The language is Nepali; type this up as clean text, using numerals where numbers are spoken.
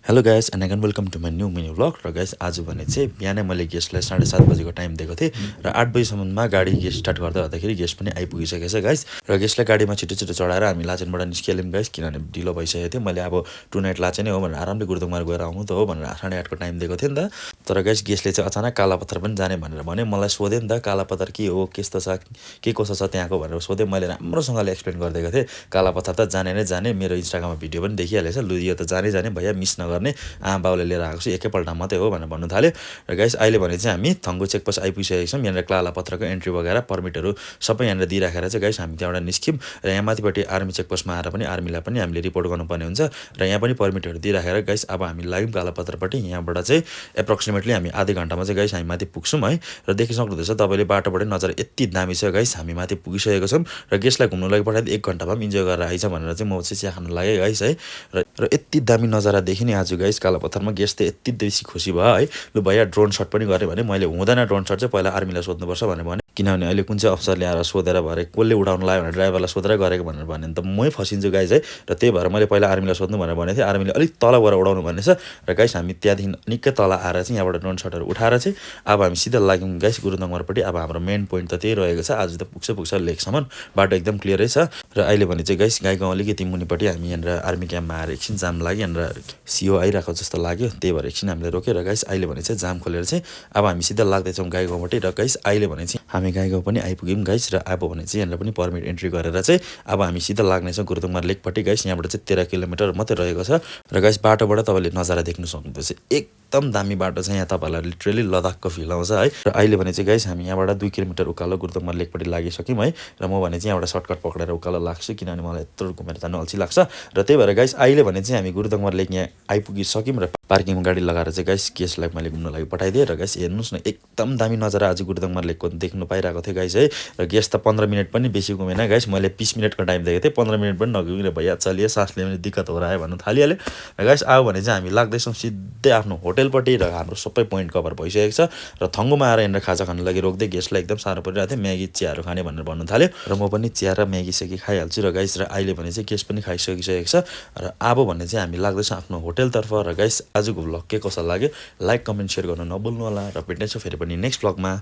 Hello guys and again welcome to my new mini vlog र गाइस आज भने चाहिँ बिहानै मैले गेस्टलाई 7:30 बजेको टाइम दिएको थिएँ र 8 बजीसम्ममा गाडी गेस्ट स्टार्ट गर्दाखेरि गेस्ट पनि आइपुगिसकेको छ गाइस र गेस्टलाई गाडीमा छिटो चढाएर हामी लाचेनबाट निस्किहाल्यौँ गाइस किनभने ढिलो भइसकेको थियो मैले अब टु नाइट लाचे नै हो भनेर आरामले गुरुदोङमार गएर आउनु त हो भनेर 8:30 को टाइम दिएको थिएँ नि त तर गाइस गेस्टले चाहिँ अचानक कालापत्थर पनि जाने भनेर भने मलाई सोधे नि त कालापत्थर के हो कस्तो छ के कसो छ त्यहाँको भनेर सोधे मैले राम्रोसँगले एक्सप्लेन गरिदिएको थिएँ कालापत्थर त जाने नै जाने मेरो इन्स्टाग्राममा भिडियो पनि देखिहालेछ लु यो त जाने जाने भैया मिस नगर्ने बाउले लिएर आएको छु एकैपल्ट मात्रै हो भनेर भन्नु थाल्यो र गाइस अहिले भने चाहिँ हामी थङ्गु चेकपोस्ट आइपुगिसकेको छौँ यहाँनिर कालापत्रको एन्ट्री वगेरा पर्मिटहरू सबै यहाँनिर दिइराखेर चाहिँ गाइस हामी त्यहाँबाट निस्क्यौँ र यहाँ माथिपट्टि आर्मी चेकपोस्टमा आएर पनि आर्मीलाई पनि हामीले रिपोर्ट गर्नुपर्ने हुन्छ र यहाँ पनि पर्मिटहरू दिइराखेर गाइस अब हामी लाग्यौँ कालापत्रपट्टि यहाँबाट चाहिँ एप्रोक्सिमेटली हामी आधी घन्टामा चाहिँ गाइस हामी माथि पुग्छौँ है र देखि सक्नुहुँदैछ तपाईँले बाटोबाट नजर यति दामी छ गाइस हामी माथि पुगिसकेको छौँ र गेस्टलाई घुम्नु लागि पठाइदिए 1 घन्टामा पनि इन्जोय गरेर आइछ भनेर चाहिँ म चाहिँ चिया खानु लागेँ गाइस है र यति दामी नजारा देखिने आज गाइस कालापत्थरमा गेस्ट त यति बेसी खुसी भयो है लु भैया ड्रोन सट पनि गरेँ भने मैले हुँदैन ड्रोन सट चाहिँ पहिला आर्मीलाई सोध्नुपर्छ भने किनभने अहिले कुन चाहिँ अफसरले आएर सोधेर भरे कसले उडाउनु लाग्यो भनेर ड्राइभरलाई सोधेर गरेको भनेर भने त मै फसिन्छु गाइस है र त्यही भएर मैले पहिला आर्मीलाई सोध्नु भनेर भनेको थिएँ आर्मीले अलिक तल गएर उडाउनु भनेछ र गाइस हामी त्यहाँदेखि निकै तल आएर चाहिँ यहाँबाट ड्रोन सटहरू उठाएर चाहिँ अब हामी सिधा लाग्यौँ गाइस गुरुदोङमारपट्टि अब हाम्रो मेन पोइन्ट त त्यही रहेको छ आज त पुग्छ लेकसम्म बाटो एकदम क्लियरै छ र अहिले भने चाहिँ गाइस गाईको अलिकति मुनिपट्टि हामी यहाँनिर आर्मी क्याम्पमा आएर एकछिन जाम लाग्यो यहाँनिर सिओ आइरहेको जस्तो लाग्यो त्यही भएर एकछिन हामीले रोक्यो र गाइस अहिले भने चाहिँ जाम खोलेर चाहिँ अब हामी सिधा लाग्दैछौँ गाईगाउँपट्टि र गाइस अहिले भने चाहिँ हामी गाईगाउँ पनि आइपुग्यौँ गाइस र अब भने चाहिँ यहाँनिर पनि पर्मिट एन्ट्री गरेर चाहिँ अब हामी सिधा लाग्नेछौँ गुरुदोङमार लेकपट्टि गाइस यहाँबाट चाहिँ 13 किलोमिटर मात्रै रहेको छ र गाइस बाटोबाट तपाईँले नजारा देख्नु सक्नुहुँदैछ एकदम दामी बाटो छ यहाँ तपाईँहरूलाई लिटरली लद्दाखको फिल आउँछ है र अहिले भने चाहिँ गाइस हामी यहाँबाट 2 किलोमिटर उकालो गुरुदोङमार लेकपट्टि लागिसक्यौँ है र म भने चाहिँ यहाँबाट सर्टकट पक्रेर उकालो लाग्छु किनभने मलाई यत्रो घुमेर जानु अल्छी लाग्छ र त्यही भएर गाइस अहिले भने चाहिँ हामी गुरुदोङमार लेक यहाँ आइपुगिसक्यौँ र पार्किङमा गाडी लगाएर चाहिँ गाइस गेस्टलाई मैले घुम्नु लागि पठाइदिएँ र गाइस हेर्नुहोस् न एकदम दामी नजारा आज गुरुदोङमार लेकको देख्नु पाइरहेको थिएँ गाइस है र गेस्ट त 15 मिनट पनि बेसी घुमेन गाइस मैले 20 मिनटको टाइम दिएको थिएँ 15 मिनट पनि नगुमेर भैया चलिए सास लिने दिक्कत हो रहा है भन्नु थालिहाल्यो र गाइस आयो भने चाहिँ हामी लाग्दैछौँ सिधै आफ्नो होटेलपट्टि र हाम्रो सबै पोइन्ट कभर भइसकेको छ र थङ्गुमा आएर यहाँनिर खाजा खानु लागि रोक्दै गेस्टलाई एकदम साह्रो परिरहेको थियो म्यागी चियाहरू खाने भनेर भन्नु थाल्यो र म पनि चिया र म्यागी सेकी खाइहाल्छु र गाइस र अहिले भने चाहिँ गेस्ट पनि खाइसकिसकेको छ र अब भने चाहिँ हामी लाग्दैछौँ आफ्नो होटेलतर्फ र गाइस आजको भ्लग के कस्तो लाग्यो लाइक कमेन्ट सेयर गर्न नभुल्नु होला र भेट्नेछु फेरि पनि नेक्स्ट भ्लगमा।